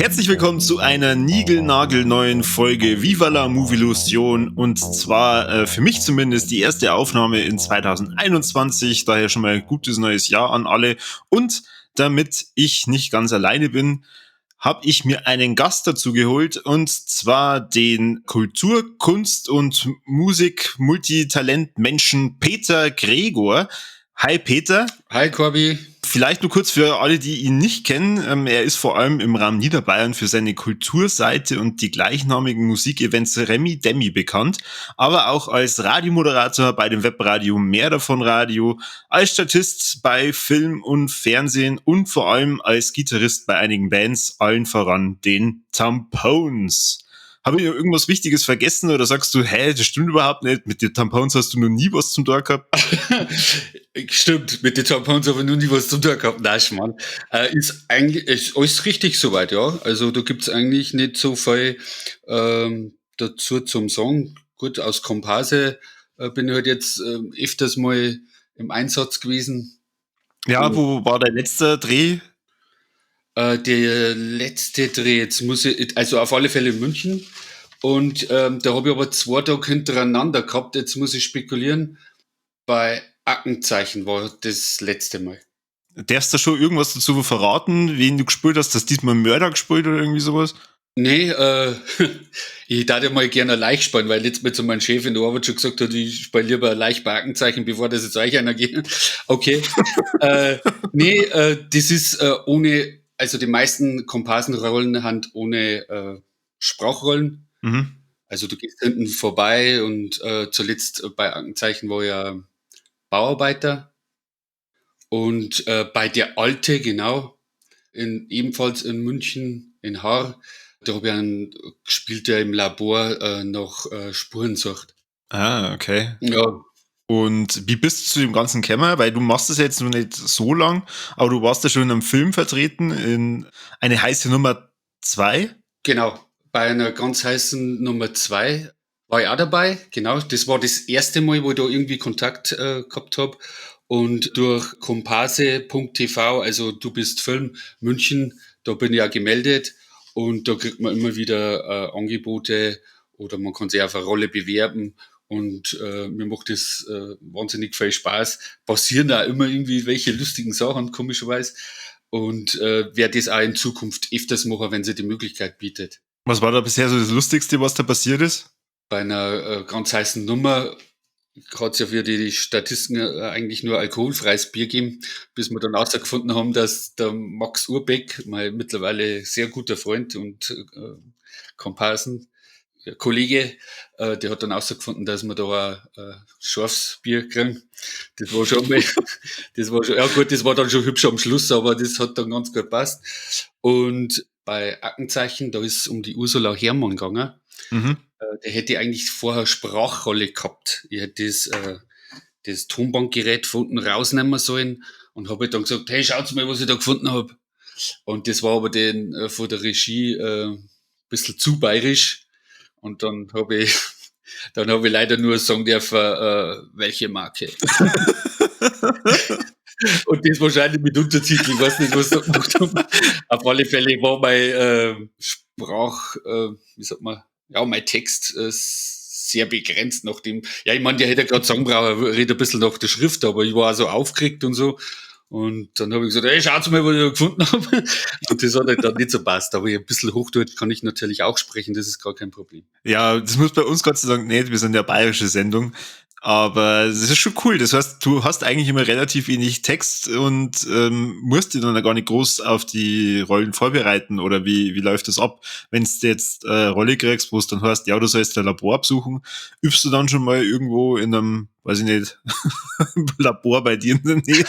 Herzlich willkommen zu einer niegelnagelneuen Folge Viva la Movilusion und zwar für mich zumindest die erste Aufnahme in 2021, daher schon mal ein gutes neues Jahr an alle und damit ich nicht ganz alleine bin, habe ich mir einen Gast dazu geholt und zwar den Kultur-, Kunst- und Musik-Multitalent-Menschen Peter Gregor. Hi Peter. Hi Corby. Vielleicht nur kurz für alle, die ihn nicht kennen. Er ist vor allem im Raum Niederbayern für seine Kulturseite und die gleichnamigen Musikevents Remi Demi bekannt, aber auch als Radiomoderator bei dem Webradio Mehr davon Radio, als Statist bei Film und Fernsehen und vor allem als Gitarrist bei einigen Bands, allen voran den Tampones. Habe ich noch irgendwas Wichtiges vergessen oder sagst du, hä, das stimmt überhaupt nicht, mit den Tampones hast du noch nie was zum Tor gehabt? Stimmt, mit den Tampones habe ich noch nie was zum Tor gehabt. Nein, Schmarrn. Ist eigentlich, ist alles richtig soweit, ja. Also da gibt's eigentlich nicht so viel dazu zum Sagen. Gut, aus Komparse bin ich halt jetzt öfters mal im Einsatz gewesen. Ja, wo war der letzte Dreh? Der letzte Dreh, jetzt muss ich, also auf alle Fälle in München. Und da habe ich aber 2 Tage hintereinander gehabt, jetzt muss ich spekulieren. Bei Aktenzeichen war das letzte Mal. Darfst du schon irgendwas dazu verraten, wen du gespielt hast, dass diesmal Mörder gespielt oder irgendwie sowas? Nee, ich darf ja mal gerne Leich spielen, weil letztes Mal zu meinem Chef in der Arbeit schon gesagt hat, ich spiele lieber Leich bei Aktenzeichen, bevor das jetzt euch einer geht. Okay. Nee, das ist ohne, also die meisten Komparsenrollen haben ohne Sprachrollen. Mhm. Also du gehst hinten vorbei und zuletzt bei Aktenzeichen war ja Bauarbeiter. Und bei der Alte, genau, ebenfalls in München, in Haar, da hab ich einen gespielt, der im Labor nach Spuren sucht. Ah, okay. Ja. Und wie bist du zu dem ganzen gekommen? Weil du machst das jetzt noch nicht so lang, aber du warst ja schon in einem Film vertreten, in eine heiße Nummer 2. Genau, bei einer ganz heißen Nummer 2 war ich auch dabei. Genau, das war das erste Mal, wo ich da irgendwie Kontakt gehabt hab. Und durch komparse punkt T V, also du bist Film München, da bin ich auch gemeldet. Und da kriegt man immer wieder Angebote oder man kann sich auf eine Rolle bewerben. Und mir macht das wahnsinnig viel Spaß. Passieren da immer irgendwie welche lustigen Sachen, komischerweise. Und werde das auch in Zukunft öfters machen, wenn sie die Möglichkeit bietet. Was war da bisher so das Lustigste, was da passiert ist? Bei einer ganz heißen Nummer hat's ja für die Statisten eigentlich nur alkoholfreies Bier gegeben, bis wir dann rausgefunden haben, dass der Max Urbeck, mein mittlerweile sehr guter Freund und Komparsen, der Kollege, der hat dann rausgefunden, dass wir da ein scharfes Bier kriegen. Das war schon mal, das war schon, ja gut, das war dann schon hübsch am Schluss, aber das hat dann ganz gut gepasst. Und bei Aktenzeichen, da ist es um die Ursula Herrmann gegangen. Mhm. Der hätte eigentlich vorher Sprachrolle gehabt. Ich hätte das Tonbandgerät von unten rausnehmen sollen und habe dann gesagt, hey, schaut mal, was ich da gefunden hab. Und das war aber den von der Regie ein bisschen zu bayerisch. Und dann hab ich leider nur sagen dürfen, welche Marke. Und das wahrscheinlich mit Untertitel, ich weiß nicht, was da gemacht haben. Auf alle Fälle war mein Sprach wie sagt man, ja, mein Text sehr begrenzt nach dem, ja, ich meine, der hätte ja grad sagen brauchen, er redet ein bisschen nach der Schrift, aber ich war auch so aufgeregt und so. Und dann hab ich gesagt, ey, schaut mal, was ich da gefunden hab. Und das hat halt dann nicht so passt. Aber ein bisschen Hochdeutsch kann ich natürlich auch sprechen, das ist gar kein Problem. Ja, das muss bei uns Gott sei Dank nicht, wir sind ja bayerische Sendung. Aber es ist schon cool. Das heißt, du hast eigentlich immer relativ wenig Text und musst dich dann gar nicht groß auf die Rollen vorbereiten. Oder wie läuft das ab? Wenn du jetzt Rolle kriegst, wo es dann heißt, ja, du sollst ein Labor besuchen, übst du dann schon mal irgendwo in einem, weiß ich nicht, Labor bei dir in der Nähe?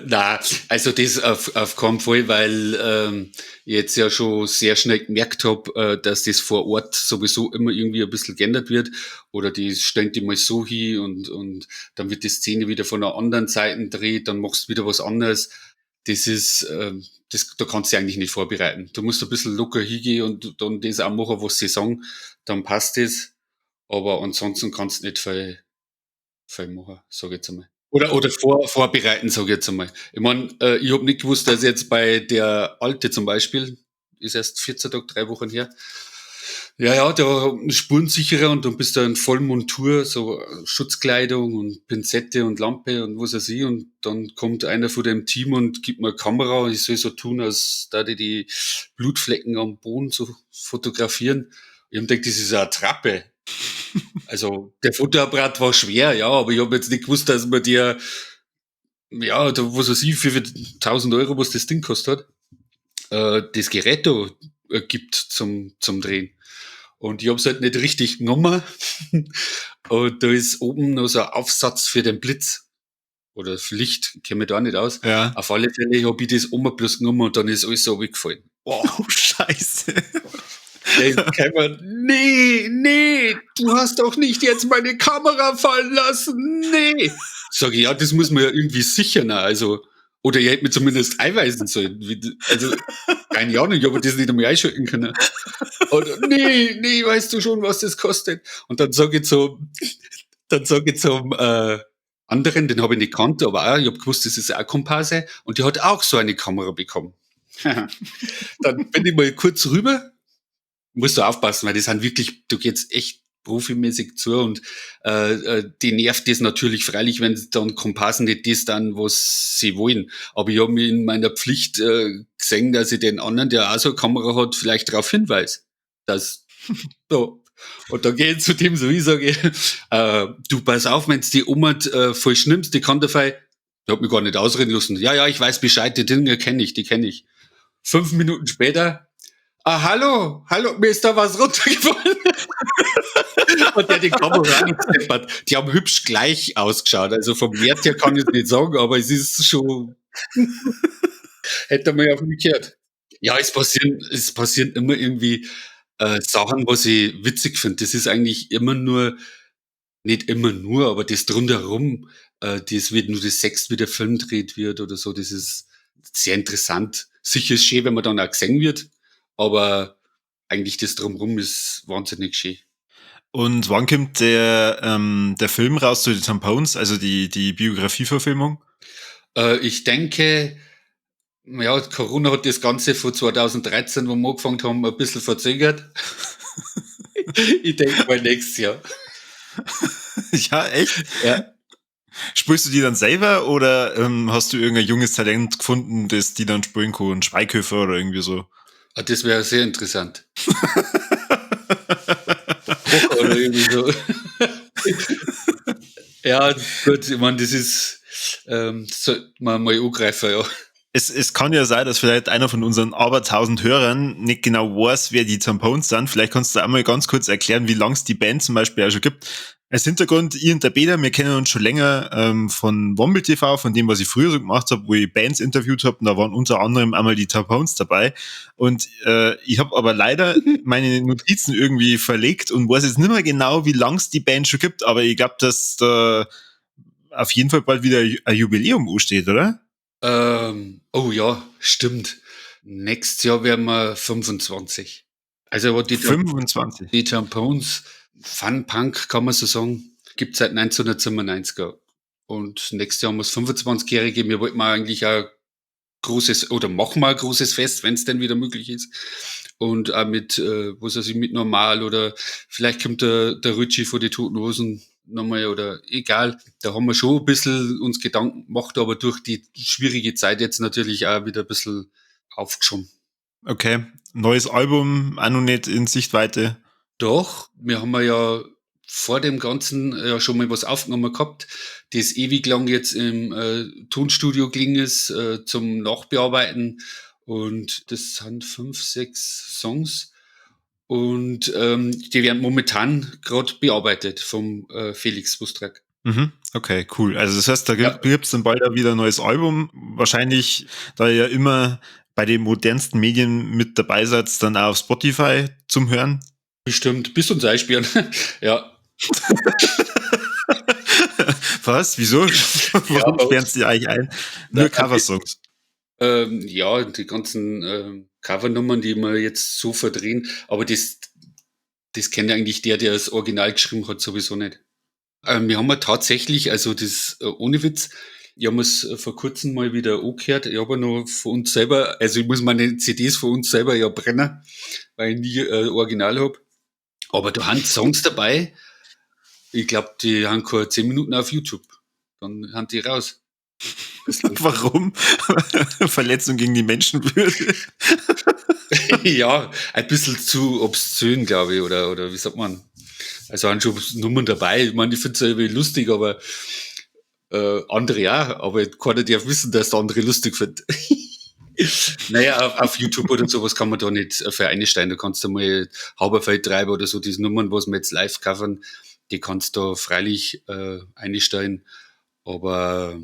Na, also das auf keinen Fall, weil ich jetzt ja schon sehr schnell gemerkt hab, dass das vor Ort sowieso immer irgendwie ein bisschen geändert wird oder die stellen die mal so hin und dann wird die Szene wieder von der anderen Seite gedreht, dann machst du wieder was anderes. Das ist, das, da kannst du dich eigentlich nicht vorbereiten. Du musst ein bisschen locker hingehen und dann das auch machen, was sie sagen, dann passt das. Aber ansonsten kannst du nicht viel, viel machen, sag ich jetzt einmal. Oder vorbereiten, sag ich jetzt einmal. Ich mein, ich hab nicht gewusst, dass jetzt bei der Alte zum Beispiel, ist erst 14 Tage, 3 Wochen her, ja, ja, da spurensicherer und dann bist du in Vollmontur, so Schutzkleidung und Pinzette und Lampe und was weiß ich, und dann kommt einer von dem Team und gibt mir eine Kamera und ich soll so tun, als da die Blutflecken am Boden zu fotografieren. Ich hab gedacht, das ist eine Attrappe. Also der Fotoapparat war schwer, ja, aber ich hab jetzt nicht gewusst, dass man dir, ja, da, was weiß ich, für 1.000 Euro, was das Ding kostet hat, das Gerät da gibt zum Drehen. Und ich hab's halt nicht richtig genommen. Und da ist oben noch so ein Aufsatz für den Blitz. Oder das Licht, kenn mich da auch nicht aus. Ja. Auf alle Fälle hab ich das oben bloß genommen und dann ist alles so runtergefallen. Oh, Scheiße. Der ist gekommen, nee, nee, du hast doch nicht jetzt meine Kamera fallen lassen, nee. Sag ich, ja, das muss man ja irgendwie sichern, also, oder ihr hättet mir zumindest einweisen sollen. Also, keine Ahnung, ich hab das nicht einmal einschalten können. Und, nee, nee, weißt du schon, was das kostet? Und dann sag ich zum, dann sag ich zum anderen, den hab ich nicht gekannt, aber auch, ich hab gewusst, das ist auch Komparse, und die hat auch so eine Kamera bekommen. Dann bin ich mal kurz rüber. Musst du aufpassen, weil die sind wirklich, du gehst echt profimäßig zu und die nervt das natürlich freilich, wenn dann Komparsen nicht das dann, was sie wollen. Aber ich hab mich in meiner Pflicht gesehen, dass ich den anderen, der auch so eine Kamera hat, vielleicht darauf hinweise, dass so. Und dann geh ich zu dem so, ich sage, du pass auf, wenn's die Oma falsch nimmst, die kann dabei, der hat mich gar nicht ausreden lassen. Ja, ja, ich weiß Bescheid, die Dinger kenn ich, die kenn ich. 5 Minuten später, ah, hallo, hallo, mir ist da was runtergefallen. Und der die Kamera angezeppert. Die haben hübsch gleich ausgeschaut. Also vom Wert her kann ich es nicht sagen, aber es ist schon, hätte man ja auf mich gehört. Ja, es passieren immer irgendwie Sachen, was ich witzig finde. Das ist eigentlich immer nur, nicht immer nur, aber das drumherum, das wird nur das Sex, wie der Film gedreht wird oder so, das ist sehr interessant. Sicher ist schön, wenn man dann auch gesehen wird, aber eigentlich das Drumherum ist wahnsinnig schön. Und wann kommt der Film raus zu den Tampones, also die Biografieverfilmung? Ich denke, ja, Corona hat das Ganze von 2013, wo wir angefangen haben, ein bisschen verzögert. Ich denke mal nächstes Jahr. Ja, echt? Ja. Spielst du die dann selber oder hast du irgendein junges Talent gefunden, das die dann spielen kann, ein Schweighöfer oder irgendwie so? Ah, das wäre sehr interessant. Oder irgendwie so. Ja, gut, ich meine, das ist, sollte man mal angreifen, ja. Es kann ja sein, dass vielleicht einer von unseren aber 1000 Hörern nicht genau weiß, wer die Tampones sind. Vielleicht kannst du einmal ganz kurz erklären, wie lange es die Band zum Beispiel auch schon gibt. Als Hintergrund, ich und der Peter, wir kennen uns schon länger von Womble TV, von dem, was ich früher so gemacht hab, wo ich Bands interviewt hab, und da waren unter anderem einmal die Tampones dabei. Und ich hab aber leider meine Notizen irgendwie verlegt und weiß jetzt nicht mehr genau, wie lang's die Band schon gibt, aber ich glaub, dass da auf jeden Fall bald wieder ein Jubiläum ansteht, oder? Oh ja, stimmt. Nächstes Jahr werden wir 25. Also aber die 25. Die Tampones, Fun Punk kann man so sagen, gibt's seit 1997. Und nächstes Jahr haben wir's 25-Jährige. Wir wollten mal eigentlich ein großes, oder machen wir ein großes Fest, wenn's denn wieder möglich ist. Und auch mit, was weiß ich, mit Normal oder vielleicht kommt der Ritchie vor die Toten Hosen nochmal oder egal. Da haben wir schon ein bisschen uns Gedanken gemacht, aber durch die schwierige Zeit jetzt natürlich auch wieder ein bisschen aufgeschoben. Okay, neues Album auch noch nicht in Sichtweite? Doch, wir haben ja vor dem Ganzen ja schon mal was aufgenommen gehabt, das ewig lang jetzt im Tonstudio gelegen ist zum Nachbearbeiten, und das sind 5, 6 Songs und die werden momentan grad bearbeitet vom Felix Wustrak. Mhm. Okay, cool. Also das heißt, da gibt's dann bald auch wieder ein neues Album. Wahrscheinlich, da ihr ja immer bei den modernsten Medien mit dabei seid, dann auch auf Spotify zum Hören. Bestimmt. Bis uns einsperren. Ja. Was? Wieso? Warum Ja, sperren sie eigentlich ein? Nur Na, Coversongs. Ja, die ganzen Covernummern, die wir jetzt so verdrehen, aber das kennt eigentlich der, der das Original geschrieben hat, sowieso nicht. Wir haben ja tatsächlich, also das ohne Witz, ich hab mir's vor kurzem mal wieder angehört, ich hab ja noch von uns selber, also ich muss meine C Ds von uns selber ja brennen, weil ich nie Original hab. Aber da haben Songs dabei, ich glaub, die haben keine 10 Minuten auf YouTube. Dann haben die raus. Warum? Verletzung gegen die Menschenwürde. Ja, ein bisschen zu obszön, glaub ich, oder wie sagt man? Also haben schon Nummern dabei. Ich meine, ich find's ja irgendwie lustig, aber andere auch. Aber keiner darf wissen, dass der andere lustig findet. Naja, auf YouTube oder sowas kann man da nicht für einsteigen. Da kannst du mal Haberfeldtreiber oder so, diese Nummern, was wir jetzt live covern, die kannst du freilich einsteigen. Aber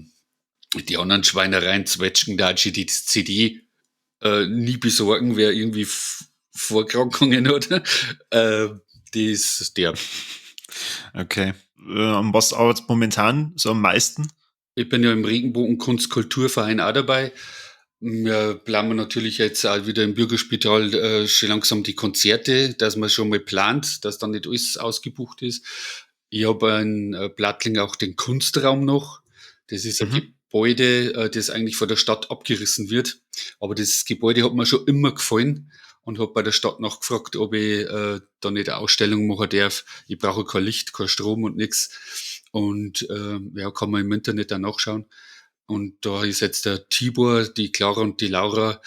die anderen Schweinereien, Zwetschgen, da hat sich die CD nie besorgen, wer irgendwie Vorerkrankungen hat. Die ist der. Okay. An was arbeitet momentan so am meisten? Ich bin ja im Regenbogen Kunst-Kulturverein auch dabei. Wir planen natürlich jetzt auch wieder im Bürgerspital schon langsam die Konzerte, dass man schon mal plant, dass dann nicht alles ausgebucht ist. Ich hab in Plattling auch den Kunstraum noch. Das ist ein Gebäude, das eigentlich von der Stadt abgerissen wird. Aber das Gebäude hat mir schon immer gefallen und hab bei der Stadt nachgefragt, ob ich da nicht eine Ausstellung machen darf. Ich brauche kein Licht, kein Strom und nix. Und ja, kann man im Internet auch nachschauen. Und da ist jetzt der Tibor, die Clara und die Laura,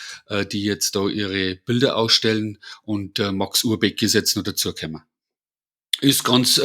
die jetzt da ihre Bilder ausstellen. Und der Max Urbeck ist jetzt noch dazugekommen. Ist ganz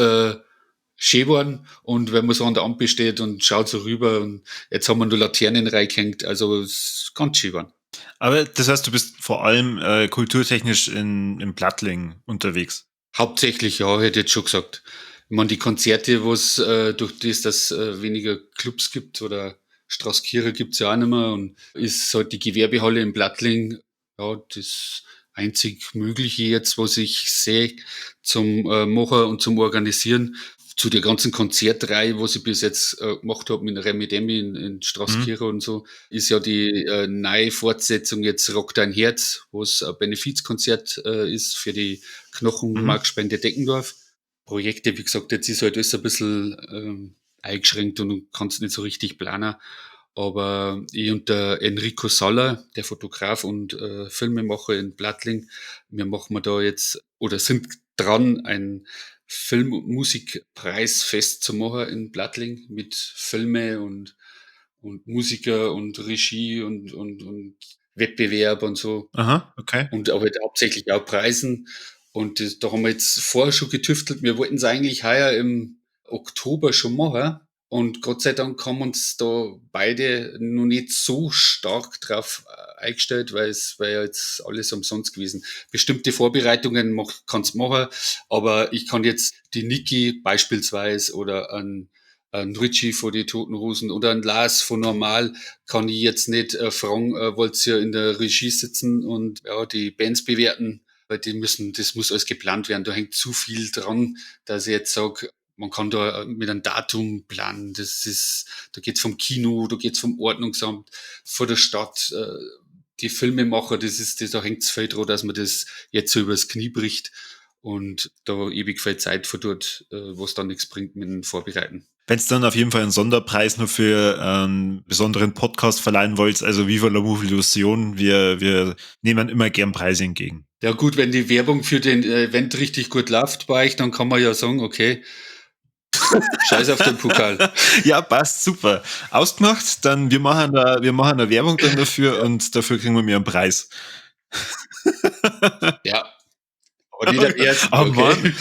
schön geworden. Und wenn man so an der Ampel steht und schaut so rüber, und jetzt haben wir nur Laternen reingehängt, also es ist ganz schön geworden. Aber das heißt, du bist vor allem kulturtechnisch in Plattling unterwegs? Hauptsächlich, ja, hätte ich jetzt schon gesagt. Ich meine, die Konzerte, wo's durch das, dass weniger Clubs gibt oder Straßkirche gibt's ja auch nicht mehr, und ist halt die Gewerbehalle in Plattling, ja, das einzig Mögliche jetzt, was ich sehe, zum Machen und zum Organisieren. Zu der ganzen Konzertreihe, was ich bis jetzt gemacht hab mit Remi Demi in Straßkirche und so, ist ja die neue Fortsetzung jetzt Rock dein Herz, wo es ein Benefizkonzert ist für die Knochenmarkspende Deggendorf. Projekte, wie gesagt, jetzt ist halt alles ein bisschen eingeschränkt und du kannst nicht so richtig planen. Aber ich und der Enrico Saller, der Fotograf und Filmemacher in Plattling, wir machen da jetzt oder sind dran, ein Film- und Musikpreisfest zu machen in Plattling mit Filme und Musiker und Regie und Wettbewerb und so. Aha, okay. Und aber halt hauptsächlich auch Preisen. Und da haben wir jetzt vorher schon getüftelt. Wir wollten es eigentlich heuer im Oktober schon machen. Und Gott sei Dank haben uns da beide noch nicht so stark drauf eingestellt, weil es wäre ja jetzt alles umsonst gewesen. Bestimmte Vorbereitungen kannst du machen, aber ich kann jetzt die Niki beispielsweise oder einen Richie von die Toten Hosen oder einen Lars von Normal kann ich jetzt nicht fragen, wollt ihr in der Regie sitzen und ja, die Bands bewerten, weil das muss alles geplant werden. Da hängt zu viel dran, dass ich jetzt sag, man kann da mit einem Datum planen. Da geht's vom Kino, da geht's vom Ordnungsamt, von der Stadt, die Filmemacher, da hängt's viel dran, dass man das jetzt so übers Knie bricht und da ewig viel Zeit verdurrt, was dann nichts bringt mit dem Vorbereiten. Wenn's dann auf jeden Fall einen Sonderpreis nur für einen besonderen Podcast verleihen wollt, also Viva la Movilusion, wir nehmen immer gern Preise entgegen. Ja gut, wenn die Werbung für den Event richtig gut läuft bei euch, dann kann man ja sagen, okay, Scheiß auf den Pokal. Ja, passt, super. Ausgemacht, dann wir machen da Werbung dann dafür und dafür kriegen wir mehr einen Preis. Ja, aber nicht am ersten, Oh, okay. Mann.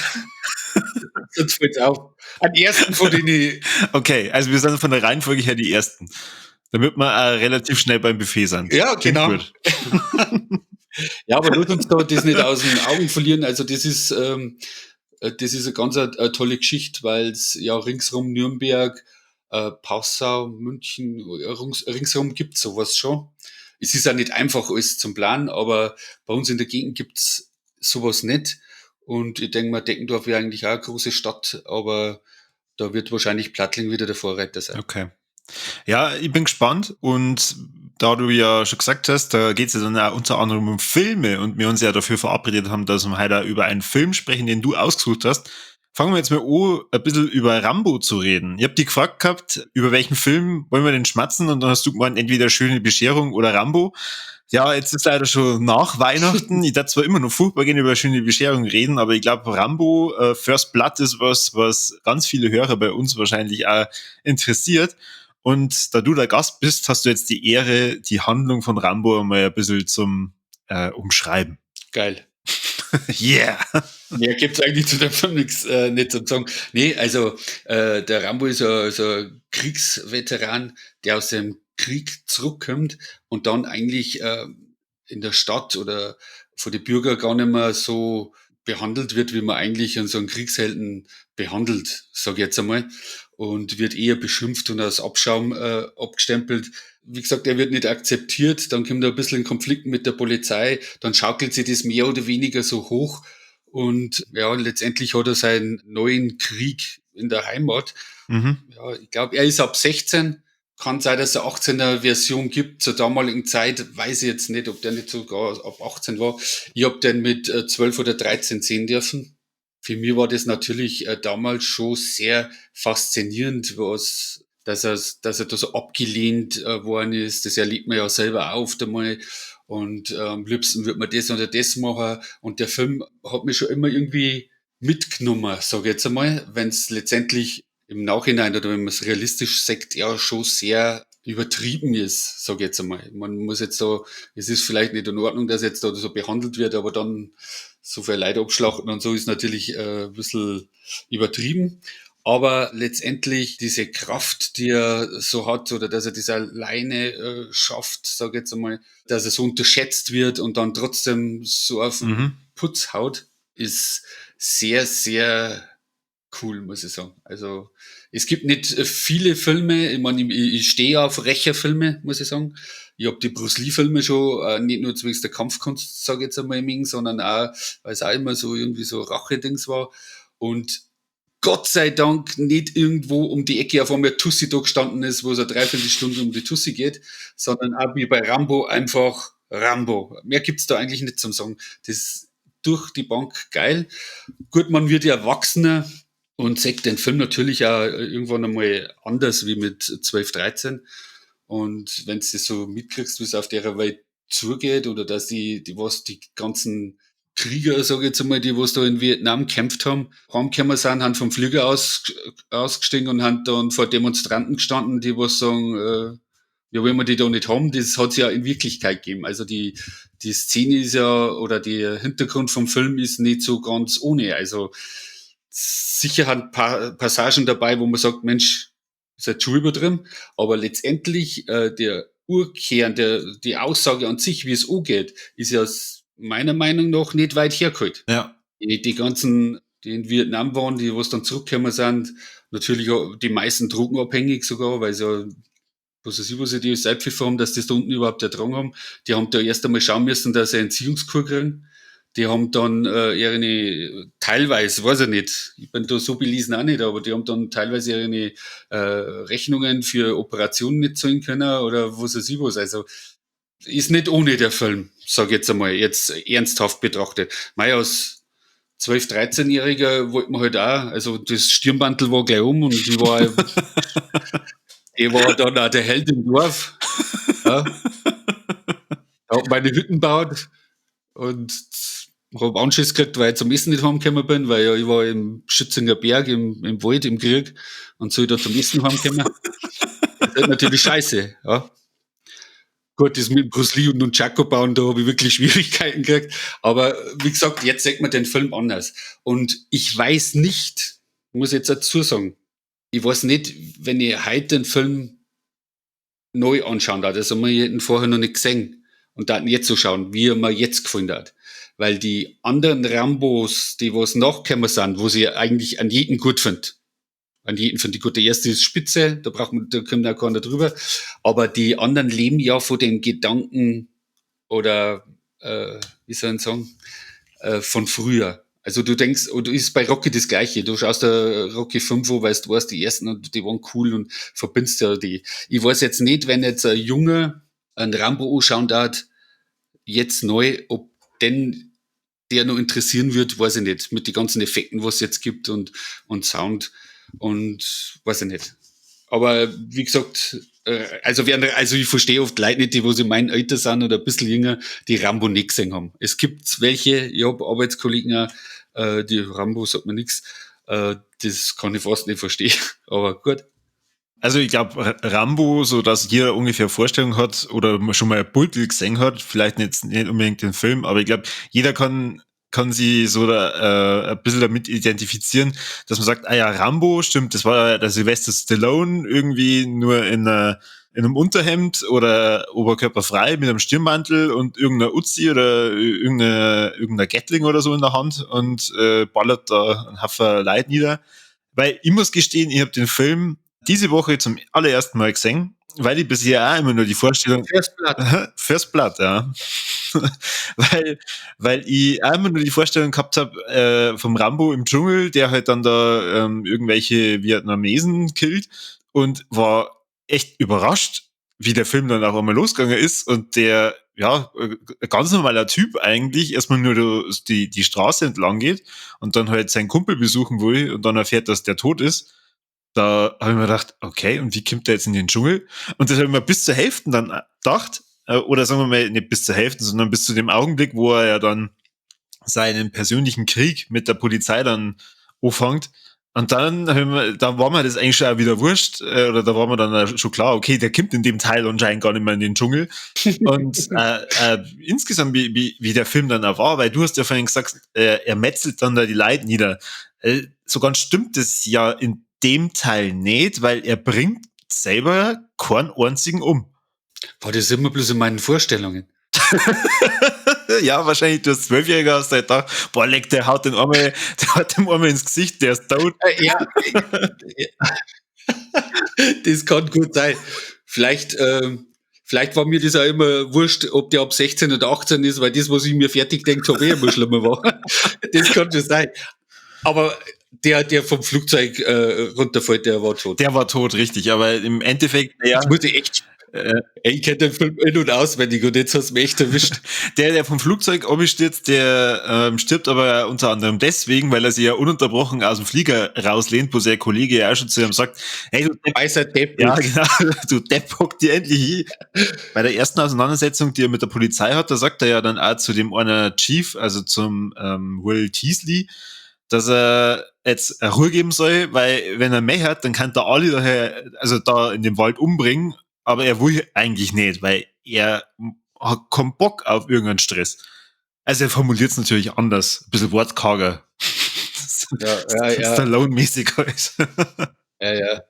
Sonst fällt's auf. Am ersten von denen. Okay, also wir sind von der Reihenfolge her die Ersten. Damit wir auch relativ schnell beim Buffet sind. Ja, Klingt genau. gut. Ja, aber lass uns da das nicht aus den Augen verlieren. Also das ist Das ist eine ganz eine tolle Geschichte, weil es ja ringsrum Nürnberg, Passau, München, ringsrum gibt's sowas schon. Es ist ja nicht einfach alles zum Planen, aber bei uns in der Gegend gibt's sowas nicht. Und ich denk mal, Deggendorf wäre eigentlich auch eine große Stadt, aber da wird wahrscheinlich Plattling wieder der Vorreiter sein. Okay. Ja, ich bin gespannt und da du ja schon gesagt hast, da geht's ja dann auch unter anderem um Filme und wir uns ja dafür verabredet haben, dass wir heute auch über einen Film sprechen, den du ausgesucht hast. Fangen wir jetzt mal an, ein bisschen über Rambo zu reden. Ich hab dich gefragt gehabt, über welchen Film wollen wir denn schmatzen? Und dann hast du gemeint, entweder Schöne Bescherung oder Rambo. Ja, jetzt ist leider schon nach Weihnachten. Ich darf zwar immer noch furchtbar gerne über Schöne Bescherung reden, aber ich glaub, Rambo First Blood ist was, was ganz viele Hörer bei uns wahrscheinlich auch interessiert. Und da du der Gast bist, hast du jetzt die Ehre, die Handlung von Rambo mal ein bisschen zum Umschreiben. Geil. Yeah! Mehr gibt's eigentlich zu dem Film nix nicht zu sagen. Nee, also der Rambo ist ja so ein Kriegsveteran, der aus dem Krieg zurückkommt und dann eigentlich in der Stadt oder von den Bürgern gar nicht mehr so behandelt wird, wie man eigentlich so einen Kriegshelden behandelt, sag ich jetzt einmal, und wird eher beschimpft und als Abschaum abgestempelt. Wie gesagt, er wird nicht akzeptiert, dann kommt er ein bisschen in Konflikt mit der Polizei, dann schaukelt sich das mehr oder weniger so hoch und ja, letztendlich hat er seinen neuen Krieg in der Heimat. Ja, ich glaub, er ist ab 16. Kann sein, dass es eine 18er Version gibt. Zur damaligen Zeit weiß ich jetzt nicht, ob der nicht sogar ab 18 war. Ich hab den mit 12 oder 13 sehen dürfen. Für mich war das natürlich damals schon sehr faszinierend, dass er da so abgelehnt worden ist. Das erlebt man ja selber auch oft einmal. Und am liebsten würde man das oder das machen. Und der Film hat mich schon immer irgendwie mitgenommen, sag ich jetzt einmal, wenn's letztendlich im Nachhinein oder wenn man's realistisch sagt, ja schon sehr übertrieben ist, sag ich jetzt einmal. Man muss jetzt so, es ist vielleicht nicht in Ordnung, dass jetzt da so behandelt wird, aber dann so viel Leute abschlachten und so ist natürlich ein bisschen übertrieben. Aber letztendlich diese Kraft, die er so hat, oder dass er das alleine schafft, sag ich jetzt einmal, dass er so unterschätzt wird und dann trotzdem so auf den Putz haut, ist sehr, sehr cool, muss ich sagen. Also es gibt nicht viele Filme, ich meine, ich stehe auf Rächerfilme, muss ich sagen. Ich hab die Bruce Lee-Filme schon, nicht nur zwecks der Kampfkunst, sag ich jetzt einmal, mögen, sondern auch, weil es auch immer so irgendwie so Rache-Dings war. Und Gott sei Dank nicht irgendwo um die Ecke auf einmal Tussi da gestanden ist, wo es eine Dreiviertelstunde um die Tussi geht, sondern auch wie bei Rambo einfach Rambo. Mehr gibt's da eigentlich nicht zum Sagen. Das ist durch die Bank geil. Gut, man wird ja erwachsener und sieht den Film natürlich auch irgendwann einmal anders wie mit 12, 13. Und wenn du das so mitkriegst, wie es auf der Welt zugeht, oder dass die, die was die ganzen Krieger, sag ich jetzt einmal, die was da in Vietnam gekämpft haben, heimgekommen sind, haben vom Flieger ausgestiegen und haben dann vor Demonstranten gestanden, die was sagen, ja, wollen wir die da nicht haben, das hat's ja in Wirklichkeit gegeben. Also die Szene ist ja, oder der Hintergrund vom Film ist nicht so ganz ohne. Also sicher hat ein paar Passagen dabei, wo man sagt, Mensch, ist halt schon übertrieben, aber letztendlich der Urkern, die Aussage an sich, wie es angeht, ist ja meiner Meinung nach nicht weit hergeholt. Die ganzen, die in Vietnam waren, die was dann zurückgekommen sind, natürlich auch die meisten drogenabhängig sogar, weil sie ja, was weiß ich, was sie die Seitpfiffer haben, dass das da unten überhaupt ertragen haben. Die haben da erst einmal schauen müssen, dass sie eine Entziehungskur kriegen. Die haben dann ihre, teilweise, weiß ich nicht, ich bin da so belesen auch nicht, aber die haben dann teilweise ihre Rechnungen für Operationen nicht zahlen können oder was weiß ich was. Also ist nicht ohne der Film, sag ich jetzt einmal, jetzt ernsthaft betrachtet. Mei, als 12-, 13-Jähriger wollte man halt auch, also das Stirnbandel war gleich um und ich war dann auch der Held im Dorf. Ja. Hab meine Hütten gebaut und hab Anschiss gekriegt, weil ich zum Essen nicht heimgekommen bin, weil ja, ich war im Schützinger Berg, im Wald, im Krieg und so ich da zum Essen heimgekommen. Das ist natürlich scheiße, ja. Gut, das mit Bruce Lee und Nunchaku bauen, da hab ich wirklich Schwierigkeiten gekriegt. Aber wie gesagt, jetzt sieht man den Film anders. Und ich weiß nicht, muss ich jetzt dazu sagen, ich weiß nicht, wenn ich heute den Film neu anschauen darf, das haben wir ihn vorher noch nicht gesehen und da jetzt so schauen, wie er mir jetzt gefallen hat. Weil die anderen Rambos, die was nachgekommen sind, wo sie eigentlich an jeden gut finde. An jeden finde ich gut. Der erste ist Spitze, da braucht man, da kommt auch keiner drüber. Aber die anderen leben ja von den Gedanken oder, wie soll ich sagen, von früher. Also du denkst, oder ist bei Rocky das Gleiche. Du schaust da Rocky 5 an, weil du weißt, die ersten und die waren cool und verbindest ja die. Ich weiß jetzt nicht, wenn jetzt ein Junge einen Rambo anschauen darf, jetzt neu, ob denn der noch interessieren wird, weiß ich nicht. Mit den ganzen Effekten, was es jetzt gibt und Sound und weiß ich nicht. Aber wie gesagt, also ich verstehe oft Leute nicht, die wo sie mein Alter sind oder ein bisschen jünger, die Rambo nicht gesehen haben. Es gibt welche, ich hab Arbeitskollegen auch, die Rambo sagt mir nix, das kann ich fast nicht verstehen, aber gut. Also ich glaub, Rambo, so dass jeder ungefähr Vorstellung hat oder schon mal ein Bild gesehen hat, vielleicht nicht unbedingt den Film, aber ich glaub, jeder kann sich so da, ein bisschen damit identifizieren, dass man sagt, ah ja, Rambo, stimmt, das war der Sylvester Stallone irgendwie nur in einem Unterhemd oder oberkörperfrei mit einem Stirnmantel und irgendeiner Uzi oder irgendeiner Gatling oder so in der Hand und ballert da einen Haufen Leute nieder. Weil ich muss gestehen, ich hab den Film diese Woche zum allerersten Mal gesehen, weil ich bisher auch immer nur die Vorstellung... First Blood. First Blood, ja. weil ich auch immer nur die Vorstellung gehabt hab, vom Rambo im Dschungel, der halt dann da irgendwelche Vietnamesen killt, und war echt überrascht, wie der Film dann auch einmal losgegangen ist und der, ja, ganz normaler Typ eigentlich erstmal nur die Straße entlang geht und dann halt seinen Kumpel besuchen will und dann erfährt, dass der tot ist. Da habe ich mir gedacht, okay, und wie kommt der jetzt in den Dschungel? Und das habe ich mir bis zur Hälfte dann gedacht, oder sagen wir mal, nicht bis zur Hälfte, sondern bis zu dem Augenblick, wo er ja dann seinen persönlichen Krieg mit der Polizei dann anfängt. Und dann, da war mir das eigentlich schon auch wieder wurscht, oder da war mir dann schon klar, okay, der kommt in dem Teil anscheinend gar nicht mehr in den Dschungel. Und insgesamt, wie der Film dann auch war, weil du hast ja vorhin gesagt, er metzelt dann da die Leute nieder. So ganz stimmt das ja in dem Teil nicht, weil er bringt selber keinen einzigen um. War das immer bloß in meinen Vorstellungen? Ja, wahrscheinlich, du als 12-Jähriger hast halt gedacht, boah, leck, der haut den einmal, der haut dem einmal ins Gesicht, der ist tot. Ja. Das kann gut sein. Vielleicht war mir das auch immer wurscht, ob der ab 16 oder 18 ist, weil das, was ich mir fertig denkt habe, eh immer schlimmer war. Das kann schon sein. Aber der vom Flugzeug runterfällt, der war tot. Der war tot, richtig. Aber im Endeffekt, ja. Das muss ich echt. Ich kenn den Film in- und auswendig und jetzt hast du mich echt erwischt. Der vom Flugzeug abstürzt, der stirbt aber unter anderem deswegen, weil er sich ja ununterbrochen aus dem Flieger rauslehnt, wo sein Kollege ja auch schon zu ihm sagt, hey, du Depp, weißer Depp. Ja, genau, du Depp, hock dir endlich hin. Bei der ersten Auseinandersetzung, die er mit der Polizei hat, da sagt er ja dann auch zu dem einen Chief, also zum Will Teasley, dass er jetzt Ruhe geben soll, weil wenn er mehr hat, dann kann der alle daher, also da in dem Wald umbringen, aber er will eigentlich nicht, weil er hat keinen Bock auf irgendeinen Stress. Also er formuliert es natürlich anders, ein bisschen wortkarger. Ja. Stallone-mäßig halt. Ja.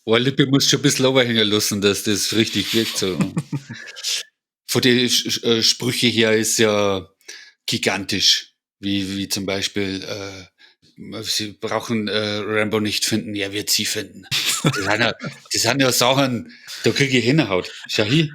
Oh, Lippe muss schon ein bisschen runterhängen lassen, dass das richtig wirkt. So. Von den Sprüche her ist ja gigantisch. Wie zum Beispiel, sie brauchen Rambo nicht finden, er wird sie finden. Das sind ja Sachen, da kriege ich Hängehaut. Schau hier.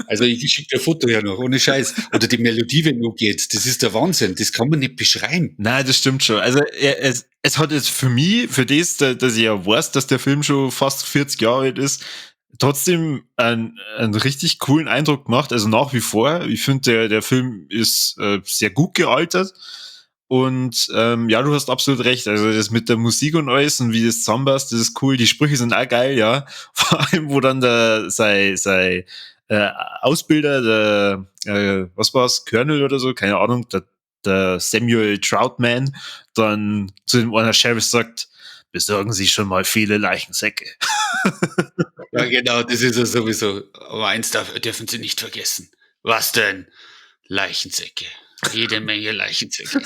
Also ich schicke dir ein Foto her noch, ohne Scheiß. Oder die Melodie, wenn noch geht, das ist der Wahnsinn, das kann man nicht beschreiben. Nein, das stimmt schon. Also es hat jetzt für mich, für das, dass ich ja weiß, dass der Film schon fast 40 Jahre alt ist, trotzdem einen richtig coolen Eindruck gemacht, also nach wie vor. Ich finde, der Film ist sehr gut gealtert. Und ja, du hast absolut recht. Also das mit der Musik und alles und wie das zusammenpasst, das ist cool. Die Sprüche sind auch geil, ja. Vor allem, wo dann der sein Ausbilder, der was war's, Colonel oder so, keine Ahnung, der Samuel Troutman, dann zu dem einer Sheriff sagt, besorgen Sie schon mal viele Leichensäcke. Ja, genau, das ist ja sowieso. Aber eins dürfen Sie nicht vergessen. Was denn? Leichensäcke. Jede Menge Leichensäcke.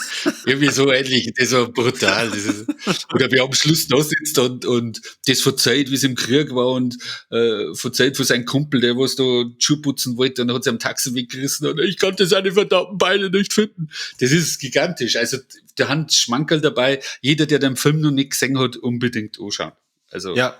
Irgendwie so ähnlich, das war brutal. Das ist, oder wer am Schluss da sitzt und das verzeiht, wie es im Krieg war und verzeiht von seinem Kumpel, der was da Schuh putzen wollte und hat sich am Taxi weggerissen und ich konnte seine verdammten Beine nicht finden. Das ist gigantisch. Also der Hand Schmankerl dabei. Jeder, der den Film noch nicht gesehen hat, unbedingt anschauen. Also ja.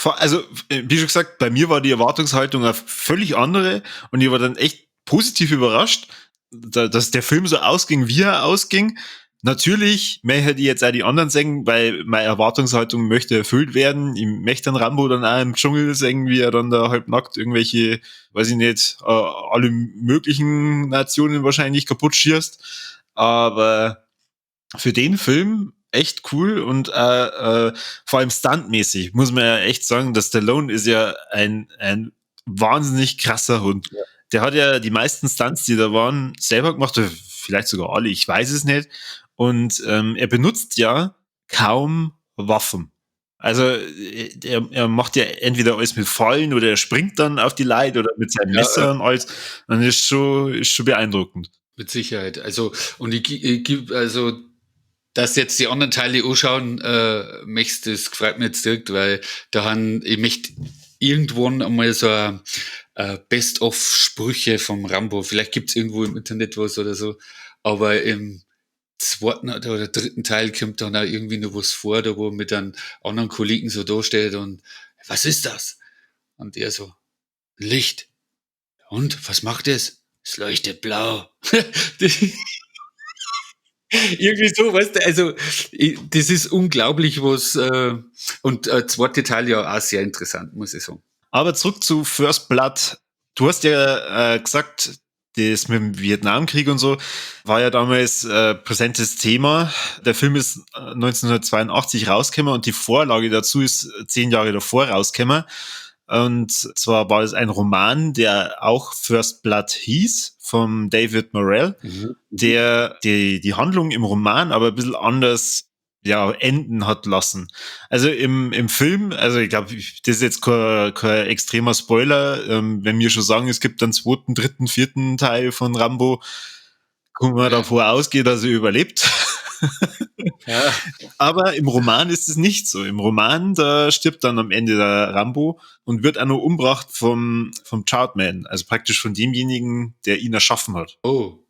Also, wie schon gesagt, bei mir war die Erwartungshaltung eine völlig andere und ich war dann echt positiv überrascht, dass der Film so ausging, wie er ausging. Natürlich möchte ich jetzt auch die anderen sagen, weil meine Erwartungshaltung möchte erfüllt werden. Ich möchte dann Rambo dann auch im Dschungel sehen, wie er dann da halb nackt irgendwelche, weiß ich nicht, alle möglichen Nationen wahrscheinlich kaputt schießt. Aber für den Film echt cool und vor allem stuntmäßig, muss man ja echt sagen, dass Stallone ist ja ein wahnsinnig krasser Hund. Ja. Der hat ja die meisten Stunts, die da waren, selber gemacht, oder vielleicht sogar alle, ich weiß es nicht. Und er benutzt ja kaum Waffen. Also er macht ja entweder alles mit Fallen oder er springt dann auf die Leute oder mit seinem Messer und alles. Und das ist schon beeindruckend. Mit Sicherheit. Also, und ich gebe, also, dass jetzt die anderen Teile anschauen möchtest, das freut mich jetzt direkt, weil da haben, ich möchte irgendwann einmal so ein Best-of-Sprüche vom Rambo. Vielleicht gibt's irgendwo im Internet was oder so. Aber im zweiten oder dritten Teil kommt dann auch irgendwie noch was vor, da wo mit einem anderen Kollegen so da steht und was ist das? Und er so, Licht. Und was macht es? Es leuchtet blau. Irgendwie so, weißt du, also das ist unglaublich, was und zweite Teil ja auch sehr interessant, muss ich sagen. Aber zurück zu First Blood. Du hast ja gesagt, das mit dem Vietnamkrieg und so war ja damals präsentes Thema. Der Film ist 1982 rausgekommen und die Vorlage dazu ist 10 Jahre davor rausgekommen. Und zwar war es ein Roman, der auch First Blood hieß, vom David Morrell, der die Handlung im Roman aber ein bisschen anders enden hat lassen. Also im Film, also ich glaube, das ist jetzt kein extremer Spoiler, wenn wir schon sagen, es gibt einen zweiten, dritten, vierten Teil von Rambo, kann man davor ausgehen, dass er überlebt. Ja. Aber im Roman ist es nicht so. Im Roman, da stirbt dann am Ende der Rambo und wird auch noch umgebracht vom Chartman, also praktisch von demjenigen, der ihn erschaffen hat. Oh.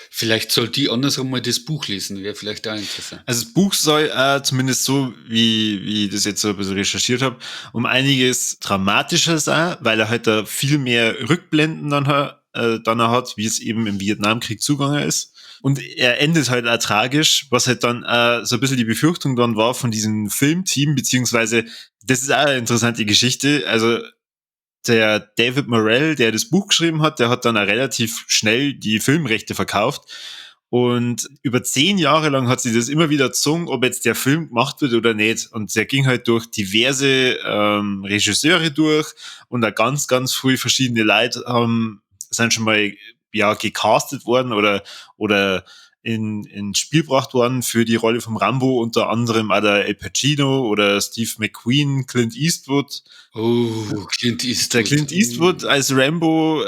Vielleicht soll die andersrum mal das Buch lesen, wäre vielleicht auch interessant. Also das Buch soll zumindest so, wie ich das jetzt so ein bisschen recherchiert habe, um einiges dramatischer sein, weil er halt da viel mehr Rückblenden dann hat, wie es eben im Vietnamkrieg zugegangen ist. Und er endet halt auch tragisch, was halt dann so ein bisschen die Befürchtung dann war von diesem Filmteam, beziehungsweise, das ist auch eine interessante Geschichte, also der David Morrell, der das Buch geschrieben hat, der hat dann auch relativ schnell die Filmrechte verkauft. Und über 10 Jahre lang hat sich das immer wieder gezogen, ob jetzt der Film gemacht wird oder nicht. Und der ging halt durch diverse Regisseure durch und auch ganz, ganz früh verschiedene Leute sind schon mal gecastet worden oder ins Spiel gebracht worden für die Rolle vom Rambo, unter anderem auch der Al Pacino oder Steve McQueen, Clint Eastwood. Oh, Clint Eastwood. Der Clint Eastwood als Rambo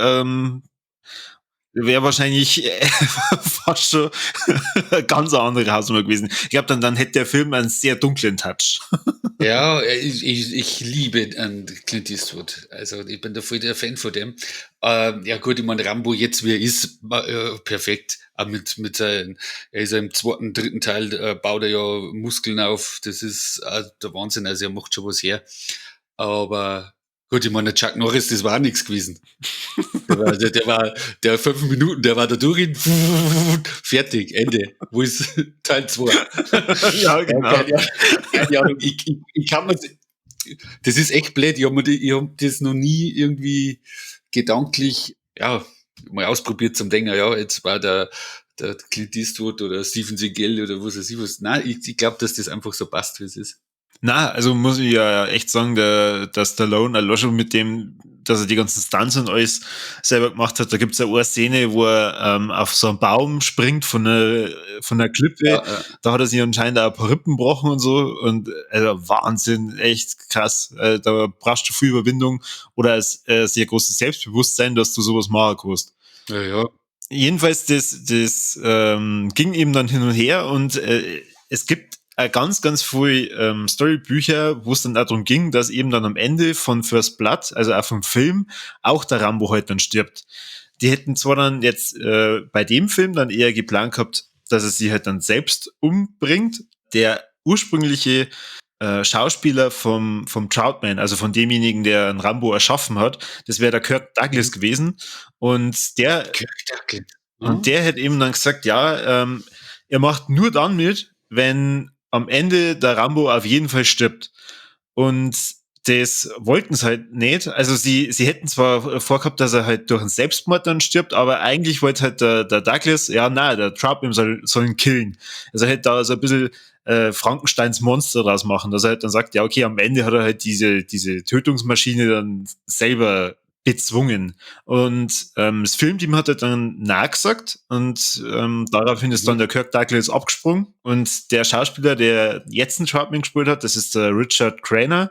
wäre wahrscheinlich fast schon eine ganz andere Hausnummer gewesen. Ich glaube, dann hätte der Film einen sehr dunklen Touch. Ja, ich liebe Clint Eastwood. Also ich bin da voll der Fan von dem. Ja gut, ich meine, Rambo jetzt, wie er ist, perfekt. Auch mit seinen, er ist ja im zweiten, dritten Teil, baut er ja Muskeln auf. Das ist der Wahnsinn. Also er macht schon was her. Aber gut, ich meine, Chuck Norris, das war auch nichts gewesen. Der 5 Minuten, der war da durch, fertig, Ende. Wo ist Teil 2? Ja, genau. Keine Ahnung, ich kann mir, das ist echt blöd, ich hab das noch nie irgendwie gedanklich, mal ausprobiert zum Denken, ja, jetzt war der Clint Eastwood oder Steven Seagal oder was weiß ich was. Nein, ich glaube, dass das einfach so passt, wie es ist. Na, also muss ich ja echt sagen, dass Stallone allein schon mit dem, dass er die ganzen Stunts und alles selber gemacht hat. Da gibt's ja eine Szene, wo er auf so einen Baum springt von einer Klippe. Ja, ja. Da hat er sich anscheinend auch ein paar Rippen gebrochen und so. Und also Wahnsinn, echt krass. Da brauchst du viel Überwindung oder ein sehr großes Selbstbewusstsein, dass du sowas machen kannst. Ja, ja. Jedenfalls, das ging eben dann hin und her und es gibt ganz, ganz viel Storybücher, wo es dann darum ging, dass eben dann am Ende von First Blood, also auch vom Film, auch der Rambo halt dann stirbt. Die hätten zwar dann jetzt bei dem Film dann eher geplant gehabt, dass er sie halt dann selbst umbringt. Der ursprüngliche Schauspieler vom Troutman, also von demjenigen, der einen Rambo erschaffen hat, das wäre der Kirk Douglas gewesen. Und der, Kirk Douglas. Und der hätte eben dann gesagt, ja, er macht nur dann mit, wenn am Ende der Rambo auf jeden Fall stirbt. Und das wollten sie halt nicht. Also sie hätten zwar vorgehabt, dass er halt durch einen Selbstmord dann stirbt, aber eigentlich wollte halt der Douglas, ja, nein, der Troutman soll ihn killen. Also er hätte da so ein bisschen Frankensteins Monster draus machen, dass er halt dann sagt, ja, okay, am Ende hat er halt diese Tötungsmaschine dann selber bezwungen. Und das Filmteam hat halt dann nachgesagt und daraufhin ist dann der Kirk Douglas abgesprungen und der Schauspieler, der jetzt einen Troutman gespielt hat, das ist der Richard Crenna,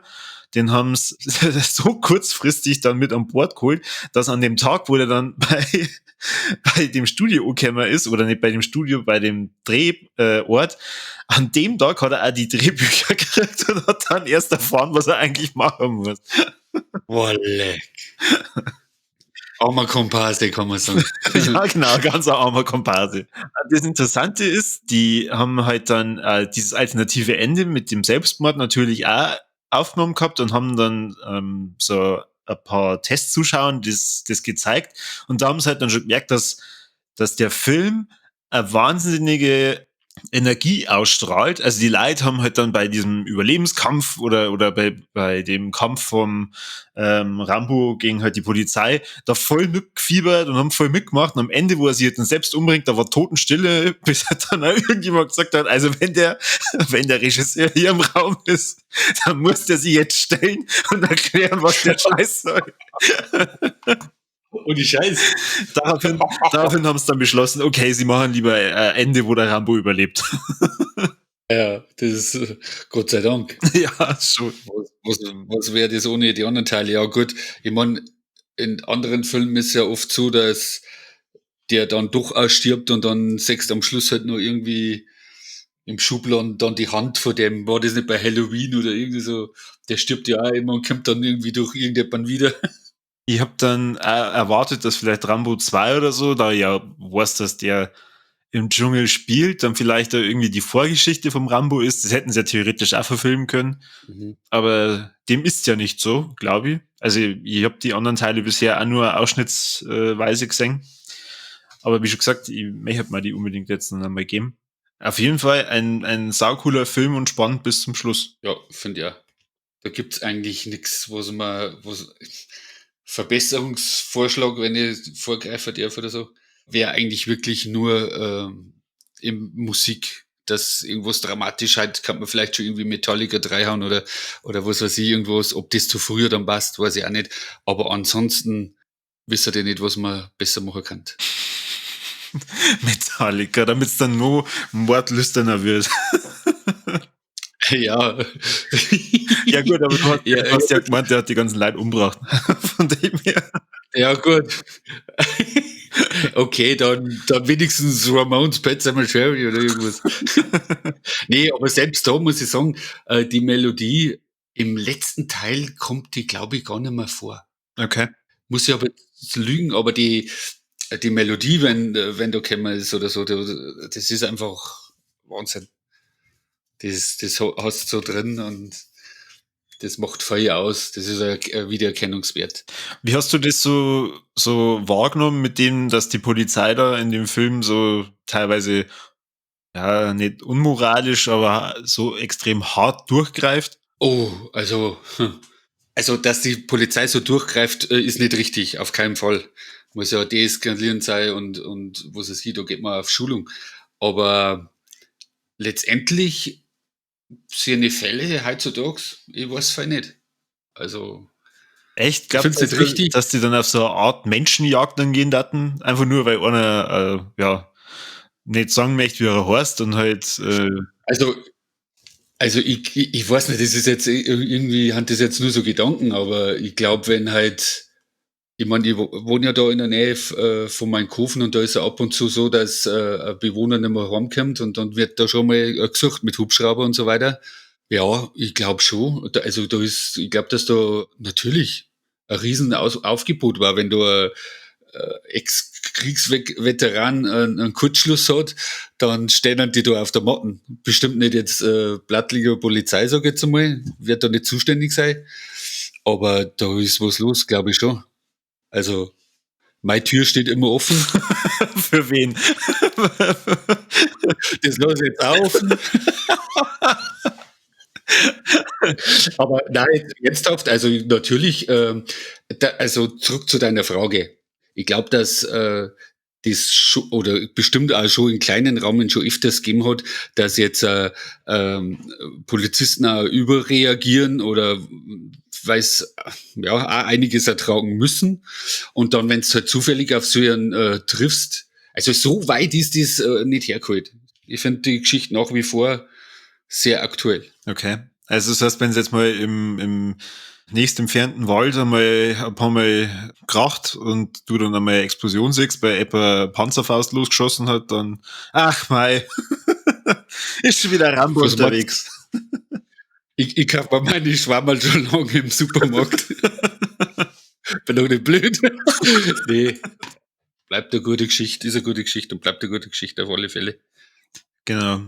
den haben sie so kurzfristig dann mit an Bord geholt, dass an dem Tag, wo der dann bei dem Studio angekommen ist, oder nicht bei dem Studio, bei dem Drehort, an dem Tag hat er auch die Drehbücher gekriegt und hat dann erst erfahren, was er eigentlich machen muss. Boah, leck. Armer Komparse, kann man sagen. Ja, genau, ganz ein armer Komparse. Das Interessante ist, die haben halt dann dieses alternative Ende mit dem Selbstmord natürlich auch aufgenommen gehabt und haben dann so ein paar Testzuschauern das gezeigt. Und da haben sie halt dann schon gemerkt, dass der Film eine wahnsinnige Energie ausstrahlt. Also die Leute haben halt dann bei diesem Überlebenskampf oder bei dem Kampf vom Rambo gegen halt die Polizei da voll mitgefiebert und haben voll mitgemacht. Und am Ende, wo er sich halt dann selbst umbringt, da war Totenstille, bis halt dann auch irgendjemand gesagt hat, also wenn der Regisseur hier im Raum ist, dann muss der sich jetzt stellen und erklären, was der Scheiß soll. Und die Scheiße. Daraufhin haben sie dann beschlossen, okay, sie machen lieber Ende, wo der Rambo überlebt. Ja, das ist Gott sei Dank. Ja, schon. Was wäre das ohne die anderen Teile? Ja, gut. Ich mein, in anderen Filmen ist ja oft so, dass der dann doch auch stirbt und dann sechst am Schluss halt nur irgendwie im Schubladen dann die Hand von dem, war das nicht bei Halloween oder irgendwie so, der stirbt ja auch immer und kommt dann irgendwie durch irgendjemand wieder. Ich hab dann erwartet, dass vielleicht Rambo 2 oder so, da ja weiß, dass der im Dschungel spielt, dann vielleicht da irgendwie die Vorgeschichte vom Rambo ist. Das hätten sie ja theoretisch auch verfilmen können. Aber dem ist ja nicht so, glaub ich. Also ich hab die anderen Teile bisher auch nur ausschnittsweise gesehen. Aber wie schon gesagt, ich möchte mir die unbedingt jetzt noch einmal geben. Auf jeden Fall ein saucooler Film und spannend bis zum Schluss. Ja, find ich auch. Da gibt's eigentlich nix, was man, was Verbesserungsvorschlag, wenn ich vorgreifen darf oder so, wäre eigentlich wirklich nur in Musik, dass irgendwas dramatisch halt, kann man vielleicht schon irgendwie Metallica 3 hauen oder was weiß ich, irgendwas, ob das zu früh dann passt, weiß ich auch nicht. Aber ansonsten wisst ihr nicht, was man besser machen kann. Metallica, damit's dann noch mordlüsterner wird. Ja. Ja gut, aber du Ja, hast ja ja. gemeint, der hat die ganzen Leute umgebracht. Von dem her. Ja gut. Okay, dann wenigstens Ramones Pet Sematary oder irgendwas. Nee, aber selbst da muss ich sagen, die Melodie im letzten Teil kommt die, glaub ich, gar nicht mehr vor. Muss ich aber jetzt lügen, aber die Melodie, wenn da gekommen ist oder so, das ist einfach Wahnsinn. Das hast du so drin und das macht voll aus. Das ist ein Wiedererkennungswert. Wie hast du das so wahrgenommen mit dem, dass die Polizei da in dem Film so teilweise, ja, nicht unmoralisch, aber so extrem hart durchgreift? Oh, also, also, dass die Polizei so durchgreift, ist nicht richtig, auf keinen Fall. Muss ja deeskalierend sein und was weiß ich, da geht man auf Schulung. Aber letztendlich sind die Fälle heutzutage, ich weiß voll nicht. Also, Echt? ich Glaubst find's du, nicht richtig. dass die dann auf so eine Art Menschenjagd dann gehen daten? Einfach nur, weil einer ja, nicht sagen möchte, wie er heißt und halt, Also, also ich, ich, ich weiß nicht, das ist jetzt irgendwie, haben das jetzt nur so Gedanken, aber ich glaub, wenn halt Ich meine, ich wohne ja da in der Nähe von Mainkofen und da ist ja ab und zu so, dass ein Bewohner nicht mehr heimkommt und dann wird da schon mal gesucht mit Hubschrauber und so weiter. Ja, ich glaub schon. Da, also da ist, ich glaub, dass da natürlich ein riesen Aufgebot war, wenn du ein Ex-Kriegsveteran einen Kurzschluss hat, dann stehen die da auf der Matten. Bestimmt nicht jetzt Plattlinger Polizei, sag ich jetzt einmal, wird da nicht zuständig sein. Aber da ist was los, glaub ich schon. Also, meine Tür steht immer offen. Für wen? Das lasse ich jetzt auch offen. Aber nein, ernsthaft, also natürlich, da, also zurück zu deiner Frage. Ich glaub, dass das schon, oder bestimmt auch schon in kleinen Rahmen schon öfters gegeben hat, dass jetzt Polizisten auch überreagieren oder weil's, ja, auch einiges ertragen müssen. Und dann, wenn's halt zufällig auf so einen triffst, also so weit ist das nicht hergeholt. Ich find die Geschichte nach wie vor sehr aktuell. Okay. Also das heißt, wenn's jetzt mal im nächst entfernten Wald einmal ein paar Mal kracht und du dann einmal Explosion siehst, weil jemand Panzerfaust losgeschossen hat, dann, ach mei, ist schon wieder Rambo Was macht's? unterwegs. Ich kaufe mir meine Schwammerl schon lange im Supermarkt. Bin doch nicht blöd. Nee. Bleibt eine gute Geschichte, ist eine gute Geschichte und bleibt eine gute Geschichte auf alle Fälle. Genau.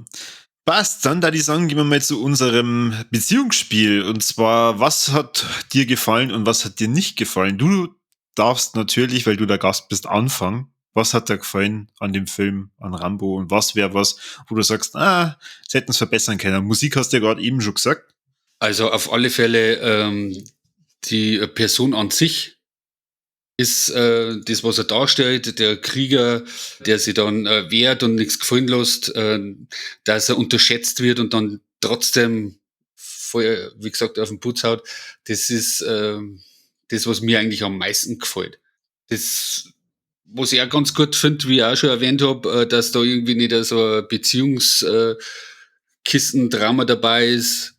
Passt, dann da die sagen, gehen wir mal zu unserem Beziehungsspiel. Und zwar, was hat dir gefallen und was hat dir nicht gefallen? Du darfst natürlich, weil du der Gast bist, anfangen. Was hat dir gefallen an dem Film, an Rambo? Und was wäre was, wo du sagst, das hätten sie verbessern können? Musik hast du ja gerade eben schon gesagt. Also auf alle Fälle die Person an sich ist das, was er darstellt, der Krieger, der sich dann wehrt und nichts gefallen lässt, dass er unterschätzt wird und dann trotzdem voll, wie gesagt, auf den Putz haut, das ist das, was mir eigentlich am meisten gefällt. Das, was ich auch ganz gut finde, wie ich auch schon erwähnt hab, dass da irgendwie nicht so ein Beziehungskistendrama dabei ist.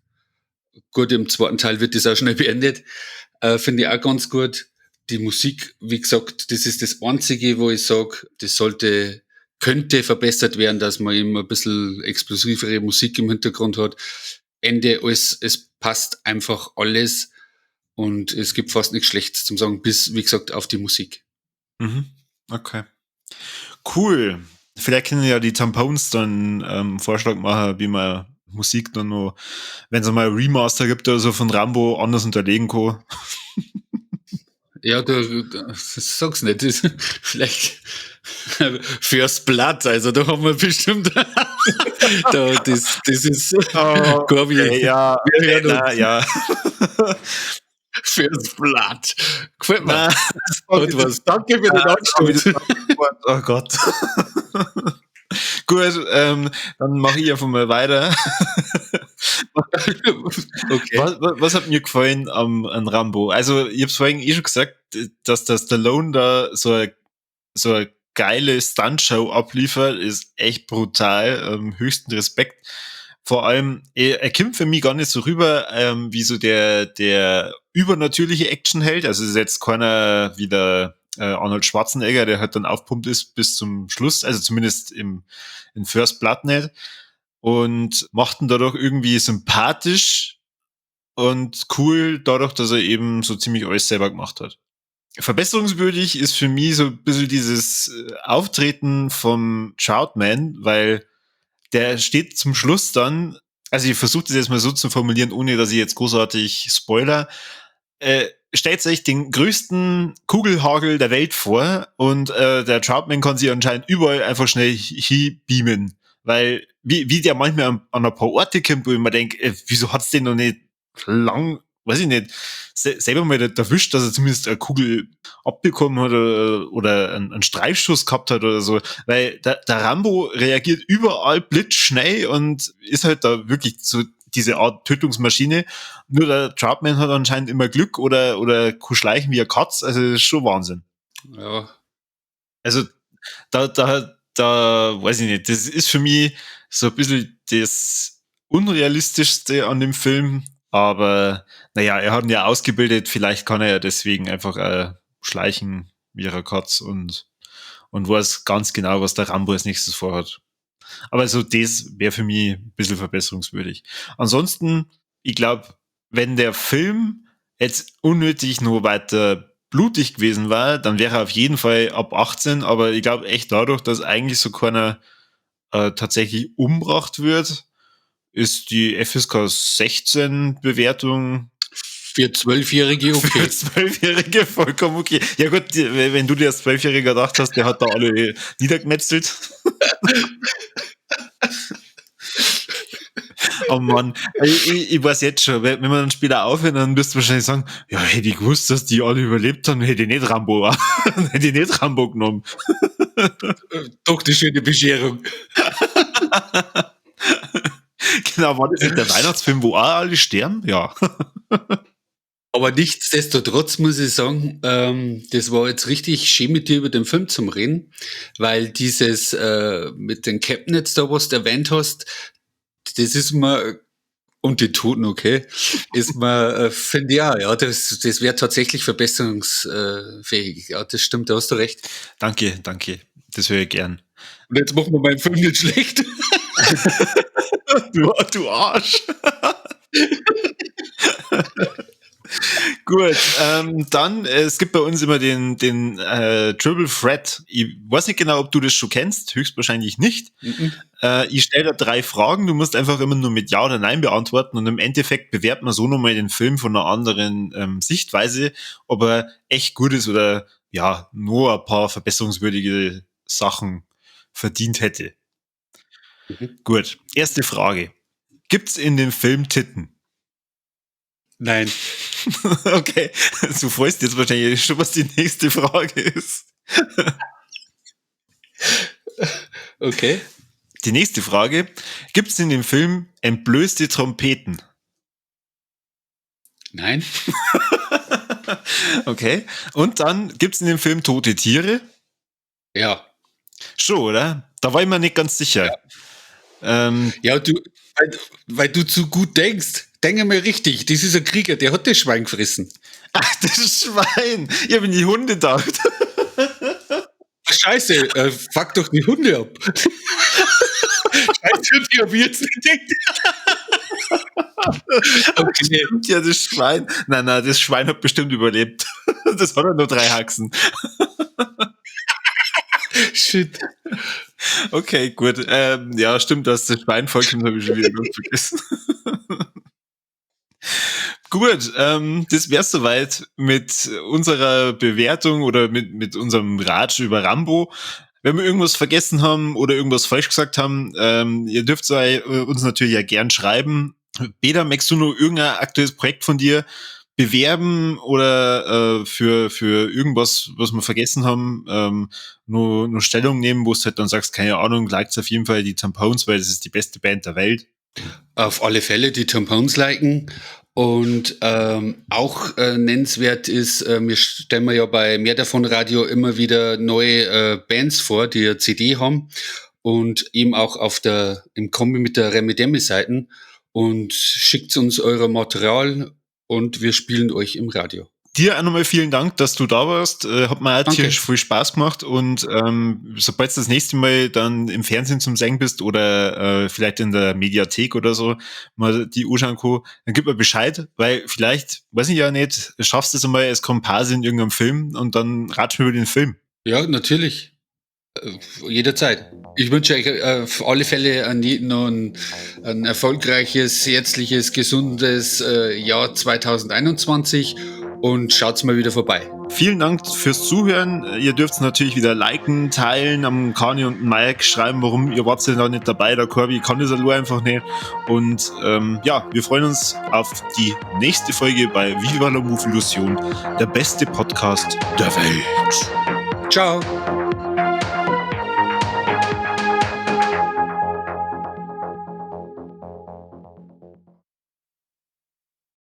Gut, im zweiten Teil wird das auch schnell beendet. Finde ich auch ganz gut. Die Musik, wie gesagt, das ist das Einzige, wo ich sag, das könnte verbessert werden, dass man eben ein bisschen explosivere Musik im Hintergrund hat. Ende, alles, es passt einfach alles und es gibt fast nichts Schlechtes zum Sagen, bis, wie gesagt, auf die Musik. Okay. Cool. Vielleicht können ja die Tampones dann Vorschlag machen, wie man Musik dann noch, wenn es einmal ein Remaster gibt oder so von Rambo, anders unterlegen kann. Ja, du sag's nicht. Das, vielleicht First Blood, also da haben wir bestimmt da, das ist Oh, glaub ich, okay, ja, wir hören na, uns. ja. First Blood. Gefällt mir. Na, Und was? Danke für den Na, Anstoß. Oh Gott. Gut, dann mach ich einfach mal weiter. Okay. Was hat mir gefallen an Rambo? Also, ich hab's vorhin eh schon gesagt, dass der Stallone da so eine geile Stuntshow abliefert, ist echt brutal. Höchsten Respekt. Vor allem, er kommt für mich gar nicht so rüber, wie so der übernatürliche Actionheld. Also es ist jetzt keiner wie der Arnold Schwarzenegger, der halt dann aufpumpt ist bis zum Schluss, also zumindest in First Blood nicht. Und macht ihn dadurch irgendwie sympathisch und cool, dadurch, dass er eben so ziemlich alles selber gemacht hat. Verbesserungswürdig ist für mich so ein bisschen dieses Auftreten vom Troutman, weil der steht zum Schluss dann, also ich versuche das jetzt mal so zu formulieren, ohne dass ich jetzt großartig spoiler, stellt sich den größten Kugelhagel der Welt vor und der Troutman kann sich anscheinend überall einfach schnell hinbeamen, weil wie der manchmal an ein paar Orte kommt, wo ich mir denk, wieso hat's den noch nicht lang, weiß ich nicht, selber mal erwischt, dass er zumindest eine Kugel abbekommen hat oder einen Streifschuss gehabt hat oder so, weil der Rambo reagiert überall blitzschnell und ist halt da wirklich so diese Art Tötungsmaschine. Nur der Troutman hat anscheinend immer Glück oder kann schleichen wie ein Katz, also das ist schon Wahnsinn. Ja. Also da weiß ich nicht, das ist für mich so ein bisschen das Unrealistischste an dem Film, aber naja, er hat ihn ja ausgebildet, vielleicht kann er ja deswegen einfach schleichen wie ihrer Katz und weiß ganz genau, was der Rambo als nächstes vorhat. Aber so das wäre für mich ein bisschen verbesserungswürdig. Ansonsten, ich glaube, wenn der Film jetzt unnötig nur weiter blutig gewesen war, dann wäre er auf jeden Fall ab 18, aber ich glaube echt dadurch, dass eigentlich so keiner tatsächlich umgebracht wird, ist die FSK 16 Bewertung für 12-Jährige okay. Für 12-Jährige vollkommen okay. Ja gut, wenn du dir als 12-Jähriger gedacht hast, der hat da alle niedergemetzelt. Oh Mann, ich weiß jetzt schon, wenn wir dann später aufhören, dann wirst du wahrscheinlich sagen, ja, hätte ich gewusst, dass die alle überlebt haben, hätte ich nicht Rambo, hätte ich nicht Rambo genommen. Doch, die schöne Bescherung. Genau, war das nicht der Weihnachtsfilm, wo auch alle sterben? Ja. Aber nichtsdestotrotz muss ich sagen, das war jetzt richtig schön mit dir über den Film zum Reden, weil dieses mit den Captain jetzt da, was du erwähnt hast, das ist mir, und die Toten, okay, ist mir, finde ich auch, ja, das wäre tatsächlich verbesserungsfähig. Ja, das stimmt, da hast du recht. Danke, danke, das höre ich gern. Und jetzt machen wir meinen Film nicht schlecht. Du Arsch. Gut, dann, es gibt bei uns immer den Triple Threat. Ich weiß nicht genau, ob du das schon kennst, höchstwahrscheinlich nicht. Mhm. Ich stelle da 3 Fragen, du musst einfach immer nur mit Ja oder Nein beantworten und im Endeffekt bewertet man so nochmal den Film von einer anderen Sichtweise, ob er echt gut ist oder ja, nur ein paar verbesserungswürdige Sachen verdient hätte. Mhm. Gut, erste Frage. Gibt's in dem Film Titten? Nein. Okay, du freust jetzt wahrscheinlich schon, was die nächste Frage ist. Okay. Die nächste Frage. Gibt es in dem Film entblößte Trompeten? Nein. Okay. Und dann gibt es in dem Film tote Tiere? Ja. Schon, oder? Da war ich mir nicht ganz sicher. Ja, ja, du, weil du zu gut denkst. Denke mal richtig, das ist ein Krieger, der hat das Schwein gefressen. Ach, das Schwein! Ich habe in die Hunde gedacht. Scheiße, fuck doch die Hunde ab. Scheiße, die hab ich jetzt nicht gedacht. Okay. Ja, das Schwein. Nein, das Schwein hat bestimmt überlebt. Das hat ja nur 3 Haxen. Shit. Okay, gut. Ja, stimmt, dass das Schwein vollkommen habe ich schon wieder ganz vergessen. Gut, das wär's soweit mit unserer Bewertung oder mit unserem Ratsch über Rambo. Wenn wir irgendwas vergessen haben oder irgendwas falsch gesagt haben, ihr dürft uns natürlich ja gern schreiben. Peter, möchtest du noch irgendein aktuelles Projekt von dir bewerben oder für irgendwas, was wir vergessen haben, nur Stellung nehmen, wo du halt dann sagst, keine Ahnung, liked auf jeden Fall die Tampons, weil das ist die beste Band der Welt. Auf alle Fälle die Tampons liken. Und auch nennenswert ist, wir stellen ja bei Mehr davon Radio immer wieder neue Bands vor, die eine CD haben und eben auch auf der im Kombi mit der Remi-Demi-Seiten, und schickt uns euer Material und wir spielen euch im Radio. Dir auch nochmal vielen Dank, dass du da warst. Hat mir auch tierisch viel Spaß gemacht und sobald du das nächste Mal dann im Fernsehen zum Singen bist oder vielleicht in der Mediathek oder so, mal die anschauen kann, dann gib mir Bescheid, weil vielleicht, weiß ich ja nicht, schaffst du es einmal als Komparse in irgendeinem Film und dann ratschen wir über den Film. Ja, natürlich. Jederzeit. Ich wünsche euch auf alle Fälle an jeden noch ein erfolgreiches, herzliches, gesundes Jahr 2021. Und schaut's mal wieder vorbei. Vielen Dank fürs Zuhören. Ihr dürft natürlich wieder liken, teilen, am Kani und Mike schreiben, warum ihr wart denn da nicht dabei. Der Corby kann das allein einfach nicht. Und ja, wir freuen uns auf die nächste Folge bei Viva la Movelution, der beste Podcast der Welt. Ciao.